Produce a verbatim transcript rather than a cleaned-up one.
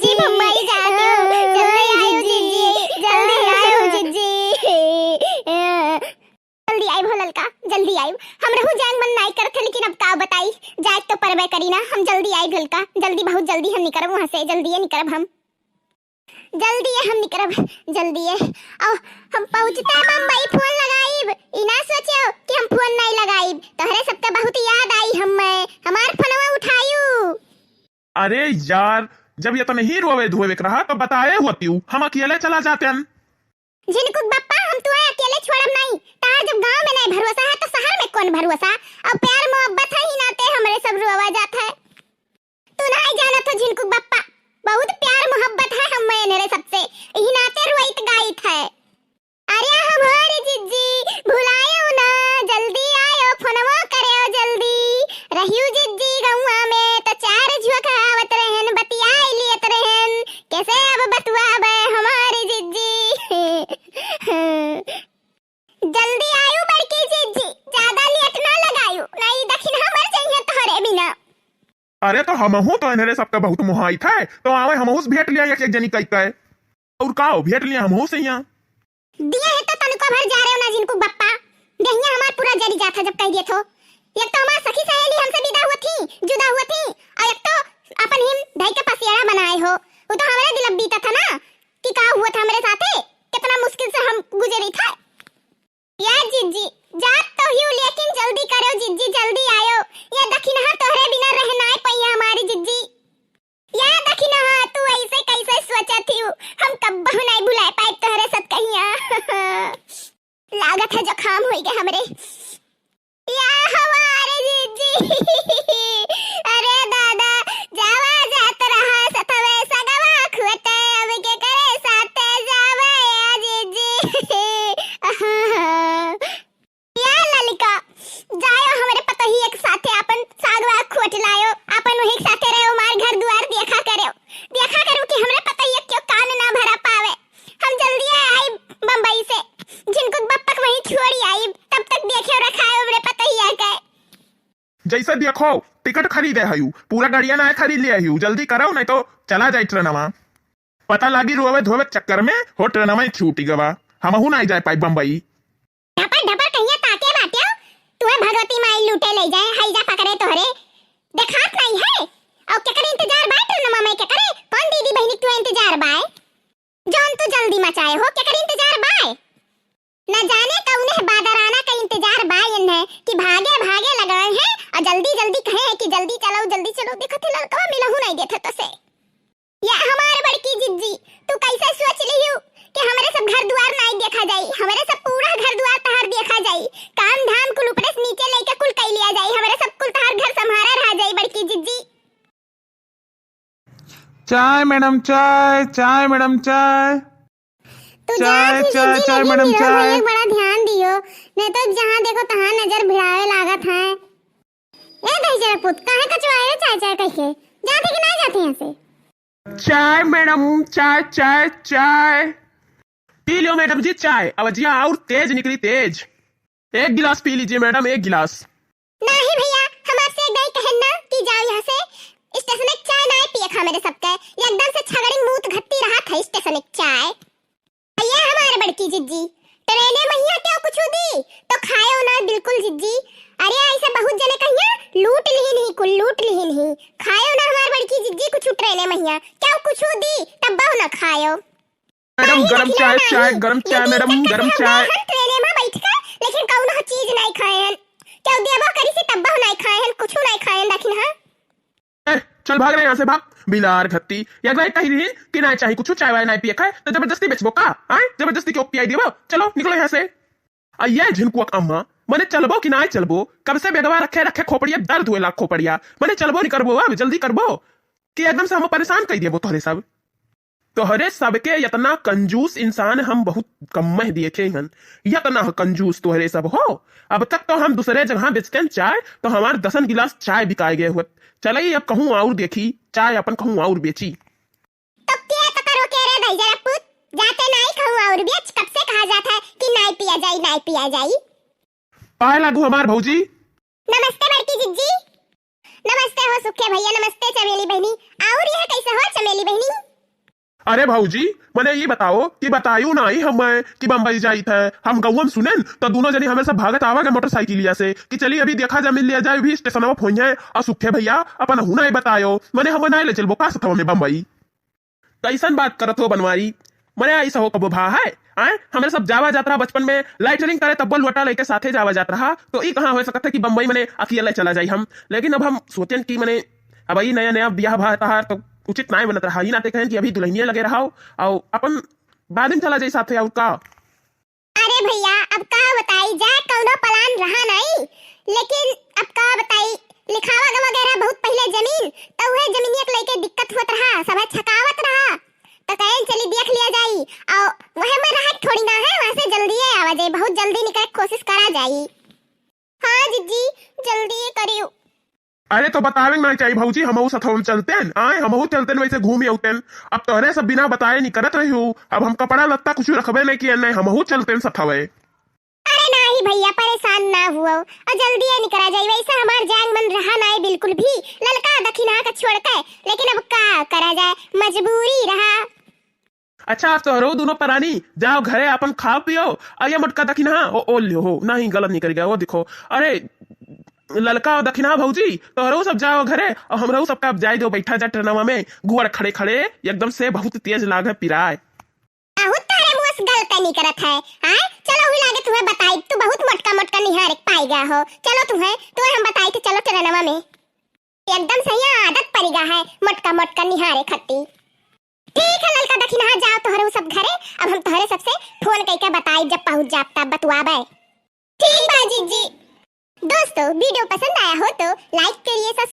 जी, बम्बई जात हूँ। जल्दी आयो जीजी, जल्दी आयो जीजी। जल्दी आइब हो ललका, जल्दी आइब। हमरहू जाए मन नाई करत है, लेकिन अब का बताई, जाए तो परबे करी ना। हम जल्दी आइब ललका, जल्दी, बहुत जल्दी हम निकरब वहाँ से, जल्दी ये निकरब हम। जल्दी ये हम निकरब, जल्दी ये। और हम पहुँचते बम्बई फोन लगाइब, ई ना सोचो कि हम फोन नाई लगाइब। तोहरे सबके बहुत याद आई हमें, हमार फोनवा उठायू। अरे यार, जब इतना ही रोवे धोवे के रहा तो बताए होतियू, हम अकेले चला जाते हैं। झिनकुक बप्पा, हम तुहे अकेले छोड़ब नाई। तहार जब गाँव में नाई भरोसा है तो शहर में कौन भरोसा? अब प्यार मोहब्बत है ही नाते हमरे सब रोवा जात है। तू नाई जानत हो झिनकुक बप्पा, बहुत प्यार मोहब्बत है हम में इनरे सबसे, यही नाते रोइत गाइत है। अरे हमारी जिज्जी, भुलायो ना, जल्दी आयो, फोनवा करो जल्दी। रहियो जिज्जी गौवा में तो चार झुकावत रहन, बतियाई लियत रहन। कैसे अब बतुआबे हमारी जिज्जी? जल्दी आयो बड़की जिज्जी, ज्यादा लेट ना लगायो, नहीं दखिन हमर जइहे तोहरे बिना। अरे तो हमहू तो इनरे सबका बहुत मोहाइत है, तो आवे हमहू से भेंट लिया एक, एक जनी कई कई। और का हो, भेंट लिया हमहू से यहाँ। दिए है तो तनिको भर जा रहे हो ना झिनकुक बप्पा, देहिया हमार पूरा जरी जात है जब कह दिए थो। एक तो हमार सखी सहेली हमसे विदा हुआ थी, जुदा हुआ थी, और एक तो अपन हिम धई के पसियाड़ा बनाए हो। वो तो हमारे दिल अब बीता था ना कि का हुआ था हमारे साथे, कितना मुश्किल से हम गुजरी था। या जिज्जी, जात तो हियो, लेकिन जल्दी करो जिज्जी, जल्दी आयो। या दखिनहा तोहरे बिना रह नाय पइया हमारी जिज्जी। या दखिनहा, तू ऐसे कैसे सोचत हियो? हम कब्बहु नाय भुलाए पाए तोहरे साथ कहिया। लागत है जुकाम होई गए हमरे। या हमारे जिज्जी। अरे दादा, जावा जात रहा सथवे सगवा खुअते, अब के करे साथे जावे या जिज्जी। या ललिका, जायो हमरे पतोहिया के साथे आपन सागवा खोट लायो, आपन वही के साथे रहो, हमार घर दुआर देखा करो, देखा करो कि हमरे पतोहिया क्यों कान ना भरा पावे। हम जल्दी आई बम्बई से, झिनकुक बप्पक वहीं छोड़ी आई, तब तक देखे रखा है हमरे पतोहिया के। जैसे देखो, टिकट खरीदे हयू, पूरा गड़िया ना खरीद लिया हयू, जल्दी करो, नहीं तो चला जाए ट्रेनवा। पता लागी रोवे धोवे चक्कर में हो ट्रेनवा ही छूटी गवा, हमहू ना जाए पाई बम्बई। ढपर ढपर कहिया ताके बाट्यो, तुहे भगवती माई लूटे ले जाए, हैजा पकड़े तोहरे। देखात नहीं है? और केकरे इंतजार बाय ट्रेनमा में, केकरे? कौन दीदी बहिनी के तुहे इंतजार बाय? जौन तू जल्दी मचाए हो, केकरे इंतजार बाय? न जाने कौने बादराना का इंतजार बाय इन्हें कि भागे भागे लगाए हैं और जल्दी जल्दी कहे हैं कि जल्दी चलो, जल्दी चलो। देखत है लड़कवा मिलहू नहीं देत है तो से। या हमार बड़की जिज्जी, तू कैसे सोच लिहू कि हमरे सब घर दुआर नाई देखा जाई, हमरे सब पूरा घर दुआर तहार देखा जाई, काम धाम कुल ऊपरे से नीचे लेके कुल कई लिया जाई, हमरे सब कुल तहार घर संभारा रहा जाई बड़की जिज्जी। चाय मैडम, चाय, चाय मैडम, चाय। तू जा चाय, तू चाय, जिज्जी चाय लगी मैडम, मिलो चाय। भैया बड़ा ध्यान दियो, नहीं तो जहाँ देखो तहाँ नजर भिड़ावे लागत है। ए दहिजरा पुत, काहे कचवाए रे चाय चाय कह के? जाते कि ना जाते यहाँ से? चाय मैडम, चाय, चाय, चाय। पी लियो मैडम जी चाय, आवाजिया और तेज निकली, तेज। एक गिलास पी लीजिए मैडम, एक गिलास। नहीं भैया, हमार से गई कहन ना कि जाओ यहाँ से। स्टेशन एक चाय ना पिए खा मेरे सबके, एकदम से छगड़ी मूत घट्टी रहा था स्टेशन एक चाय। ये हमारे बड़की जिज्जी, ट्रेने महिया क्यों कुछ दी तो खायो ना बिल्कुल जिज्जी। अरे ऐसे बहुत जने कहिया लूट लिहिन ही, कुल लूट लिहिन ही। खायो ना हमार बड़की जिज्जी कुछ ट्रेने महिया, क्यों कुछ दी तब बहु ना खायो। मैडम, नहीं, गरम देखिला चाय, नहीं। चाय, गरम चाय, लेकिन मैडम, इनका गरम कसम चाय। हम ट्रेने में बैठ कर, लेकिन कौनो चीज नहीं खाए हैं। क्यों देबो करी से तब बहु नहीं खाए हैं, कुछ नहीं खाए हैं, लेकिन हाँ। ए, चल भाग रहे यहाँ से, भाग। बिलार घत्ती, या अगला कही रही कि ना चाही कुछ, चाय वाय ना पिए खाए, तो जबरदस्ती बेचबो का? आए, जबरदस्ती क्यों पियाई देबो? चलो, निकलो यहाँ से। आ ये झिनकुआ अम्मा, मने चलबो कि ना चलबो? कब से बेगवा रखे, रखे खोपड़िया दर्द हुए लाग खोपड़िया। मने चलबो नहीं करबो, अब जल्दी करबो कि एकदम से हम परेशान कर देबो तोहरे सब। तोहरे सबके इतना कंजूस इंसान हम बहुत कम में देखे हन। इतना कंजूस तोहरे सब हो। अब तक तो हम दूसरे जगह बेचते हैं चाय, तो हमार दसन गिलास चाय बिकाए गए हुए। चलई अब कहूँ और देखी, चाय अपन कहूँ और बेची। तो के तो करो के रे भाई जरा पूत, जाते नाई कहूँ और बेच, कब से कहा जाता है कि नाई पिया जाई, नाई पिया जाई। पाए लागू हमार भौजी। नमस्ते बड़की जिज्जी। नमस्ते हो सुखे भैया, नमस्ते चमेली बहनी। और यह कैसे हो चमेली बहनी? अरे भौजी, मने ई बताओ कि बतायू नाई हमें कि बम्बई जाइत है। हम गौवा में सुनेन तो दोनों जनी हमें सब भागत आवा गए मोटरसाइकिलिया से कि चली अभी देखा जा, मिल लिया जाए, अभी स्टेशनवा फोन है और सुखे भैया अपन हूँ नाई बतायो, मने हमें नाई ले चलबो का सथवा में बम्बई। कैसन बात करत हो बनवारी, मने ऐसा हो कबो भा है? आए, हमें सब जावा जात रहा बचपन में, लैटरिन करे तब्बो लोटा लेके साथे जावा जात रहा, तो ई कहाँ हो सकत है कि बम्बई मने अकेले चला जाई हम? लेकिन अब हम सोचेन कि मने अब ई नया नया ब्याह भा तहार तो उचित नाय बनत रहा, ई नाते कहेन कि अभी दुल्हनिया लगे रहाओ, और अपन बाद में चला जाई साथे, और का? अरे भैया, अब का बताई, जाए कौनो प्लान रहा नहीं, लेकिन अब का बताई, लिखावा ग-, वगैरह बहुत पहिले जमीन, तो वह जमीनिया के लेके दिक्कत होत रहा, सब छकावत रहा, तो कहेन चली देख लिया जाई, और वह में रहा थोड़ी ना है, वहाँ से जल्दी आवा जाए, बहुत जल्दी निकले के कोशिश करा जाई। हाँ जिज्जी, जल्दी करियो। अरे तो बतावे ना चाहिए भौजी, हमहू सथवा में चलतेन, आए हमहू चलतेन, वैसे घूम अउतेन। अब तोहरे सब बिना बताए निकरत रही हूँ, अब हम कपड़ा लत्ता कुछ रखबे नहीं किए, नहीं हमहू चलतेन सथवे। अरे नाही भैया, परेशान ना हुओ, और जल्दी ये निकरा जाई, वैसे हमार जांग मन रहा नाई बिल्कुल भी, ललका दखिनहा का छोड़ के, लेकिन अब का करा जाए, मजबूरी रहा। अच्छा, अब तोहरो दोनों परानी जाओ घरे, अपन खाओ पियो, और ये मोटका दखिनहा, ओ, ओ लियो हो, नहीं गलत नहीं करेगा, वो देखो, अरे ललका और दखिनहा भौजी, तोहरो सब जाओ घरे, और हमरो सबका अब जाए दो, बैठा जा ट्रेनवा में, गोड़ खड़े खड़े, एकदम से बहुत तेज लाग है पिराए। बहुत तारे मुँह से गलत नहीं करत है, आए? चलो हुई लागे तुम्हें बताई, तू बहुत मोटका मोटका निहार पाई गया हो, चलो तुम्हें, तुम्हें हम बताई थे, चलो ट्रेनवा में। एकदम सही आदत पड़ गया है मोटका मोटका निहारे खत्ती। ठीक है ललका दखिनहा, जाओ तोहरे सब घरे, अब हम तोहरे सबसे फोन करके बताई, जब पहुँच जाब तब बतुआबे। ठीक बा जिज्जी। दोस्तों, वीडियो पसंद आया हो तो लाइक करिए,